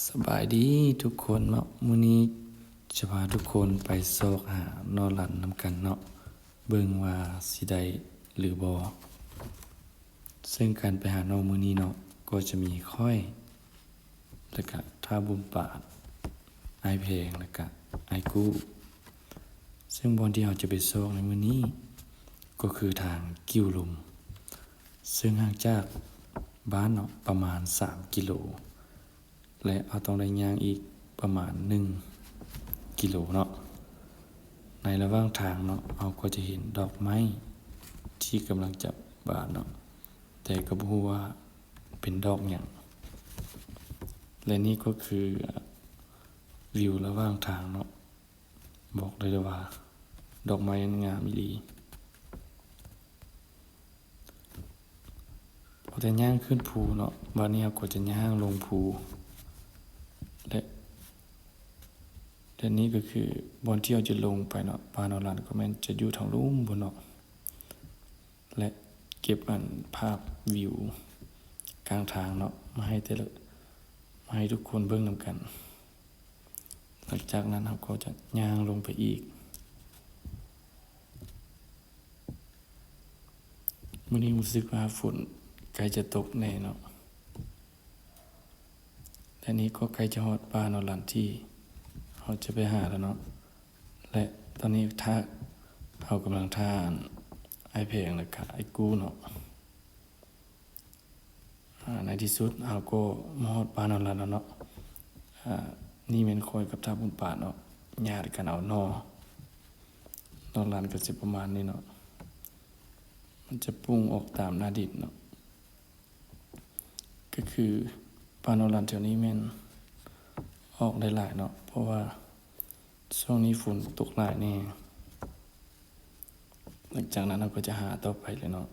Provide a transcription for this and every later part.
ສະບາຍດີທຸກຄົນເນາະ, ມື້ນີ້ຈະພາທຸກຄົນໄປຊອກຫາໜໍ່ລັນນຳກັນເນາະ, ເບິ່ງວ່າຊິໄດ້ຫຼືບໍ່. ເຊິ່ງການໄປຫາໜໍ່ມື້ນີ້ເນາະ ກໍຈະມີຂ້ອຍ ແລະກະທ້າວບຸນປາດ, ອ້າຍແພງ ແລະກະອ້າຍກູ້. ເຊິ່ງບ່ອນທີ່ເຮົາຈະໄປຊອກໃນມື້ນີ້ ກໍຄືທາງກິວລົມ ເຊິ່ງຫ່າງຈາກບ້ານເນາະ ປະມານສາມກິໂລ ແລະເຮົາຕ້ອງໄດ້ຍ່າງອີກປະມານໜຶ່ງກິໂລເນາະ. ໃນລະຫວ່າງທາງເນາະ ເຮົາກໍຈະເຫັນດອກໄມ້ທີ່ກຳລັງຈະບານເນາະ, ແຕ່ກໍບໍ່ຮູ້ວ່າເປັນດອກຫຍັງ. ແລະນີ້ກໍຄື ອາ ວິວລະຫວ່າງທາງເນາະ, ບອກໄດ້ເລີຍວ່າດອກໄມ້ນັ້ນງາມອີ່ຫຼີ. ພໍແຕ່ຍ່າງຂຶ້ນພູເນາະ, ບາດນີ້ເຮົາກໍຈະຍ່າງລົງພູ ແລະ ແລະນີ້ກໍຄືບ່ອນທີ່ເຮົາຈະລົງໄປເນາະ, ປ່າໜໍ່ລັນກໍແມ່ນຈະຢູ່ທາງລຸ່ມພຸ້ນເນາະ. ແລະເກັບອັນພາບວິວກາງທາງເນາະ ມາໃຫ້ແຕ່ລະ ມາໃຫ້ທຸກຄົນເບິ່ງນຳກັນ. ຫຼັງຈາກນັ້ນເຮົາກໍຈະຍ່າງລົງໄປອີກ. ມື້ນີ້ຮູ້ສຶກວ່າຝົນໃກ້ຈະຕົກແນ່ເນາະ. ແລະນີ້ກໍໃກ້ຈະຮອດປ່າໜໍ່ລັນທີ່ເຮົາຈະໄປຫາແລ້ວເນາະ. ແລະຕອນນີ້ຖ້າ ເຮົາກຳລັງຖ້າອ້າຍແພງ ແລະກະອ້າຍກູ້ເນາະ. ອາ ໃນທີ່ສຸດເຮົາກໍມາຮອດປ່າໜໍ່ລັນແລ້ວເນາະ. ອາ ນີ້ແມ່ນຂ້ອຍກັບທ້າວບຸນປາດເນາະ ຍາດກັນເອົາໜໍ່, ໜໍ່ລັນກໍຊິປະມານນີ້ເນາະ, ມັນຈະປຸງອອກຕາມໜ້າດິນເນາະ. ກໍຄືປ່າໜໍ່ລັນແຖວນີ້ແມ່ນອອກໄດ້ຫຼາຍເນາະ ເພາະວ່າຊ່ວງນີ້ຝົນຕົກຫຼາຍແນ່. ຫຼັງຈາກນັ້ນເຮົາກໍຈະຫາຕໍ່ໄປເລີຍເນາະ,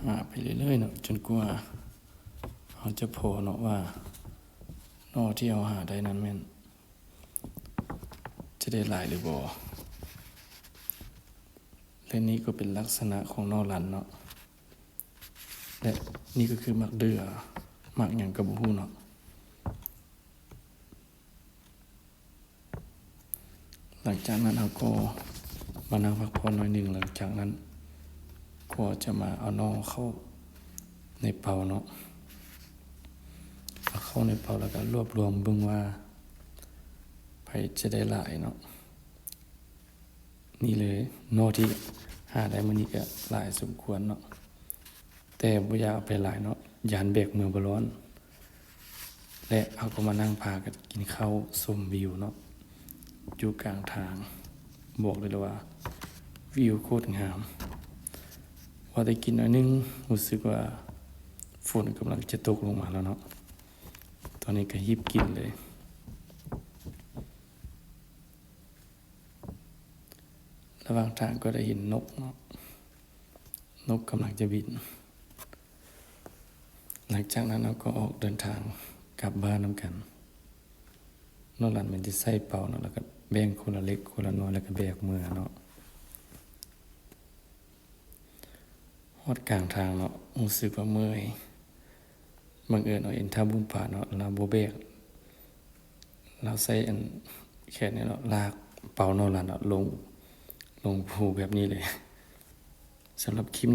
ຫາໄປເລື້ອຍໆເນາະ ຈົນກວ່າເຮົາຈະພໍ້ເນາະວ່າໜໍ່ທີ່ເຮົາຫາໄດ້ນັ້ນແມ່ນ ຈະໄດ້ຫຼາຍຫຼືບໍ່. ແລະນີ້ກໍເປັນລັກສະນະຂອງໜໍ່ລັນເນາະ, ແລະນີ້ກໍຄືໝາກເດື່ອ ໝາກຫຍັງກໍບໍ່ຮູ້ເນາະ. ຫຼັງຈາກນັ້ນເຮົາກໍມານັ່ງພັກຜ່ອນໜ້ອຍໜຶ່ງ, ຫຼັງຈາກນັ້ນກໍຈະມາເອົາໜໍ່ເຂົ້າໃນເປົາເນາະ, ເອົາເຂົ້າໃນເປົາ ແລ້ວກໍລວບລວມເບິ່ງວ່າໃຜຈະໄດ້ຫຼາຍເນາະ. ນີ້ເລີຍ ໜໍ່ທີ່ຫາໄດ້ມື້ນີ້ກໍຫຼາຍສົມຄວນເນາະ, ແຕ່ບໍ່ຢາກເອົາໄປຫຼາຍເນາະ ຢ້ານແບກເມືອບໍ່ລອດ. ແລະເຮົາກໍມານັ່ງພາກັນກິນເຂົ້າຊົມວິວເນາະ ຢູ່ກາງທາງ. ບອກໄດ້ເລີຍວ່າວິວໂຄດງາມ, ວ່າແຕ່ກິນໜ້ອຍໜຶ່ງ ຮູ້ສຶກວ່າຝົນກຳລັງຈະຕົກລົງມາແລ້ວເນາະ. ຕອນນີ້ກໍຮີບກິນເລີຍ. ລະຫວ່າງທາງກໍໄດ້ເຫັນນົກເນາະ, ນົກກຳລັງຈະບິນ. ຫຼັງຈາກນັ້ນເຮົາກໍອອກເດີນທາງກັບບ້ານນຳກັນ. ໜໍ່ລັນມັນຈະໃສ່ເປົາເນາະ, ແລ້ວກໍແບ່ງຄົນລະເລັກຄົນລະໜ່ວຍ ແລ້ວກໍແບກເມືອເນາະ. ຮອດກາງທາງເນາະ ຮູ້ສຶກວ່າເມື່ອຍ. ບັງເອີນເອົາເອັນທ້າວບຸນປາດເນາະ ລາວບໍ່ແບກ, ລາວໃຊ້ອັນແຂນນີ້ເນາະ ລາກເປົາໜໍ່ລັນເນາະ ລົງ ລົງພູແບບນີ້ເລີຍ. ສຳລັບຄລິບ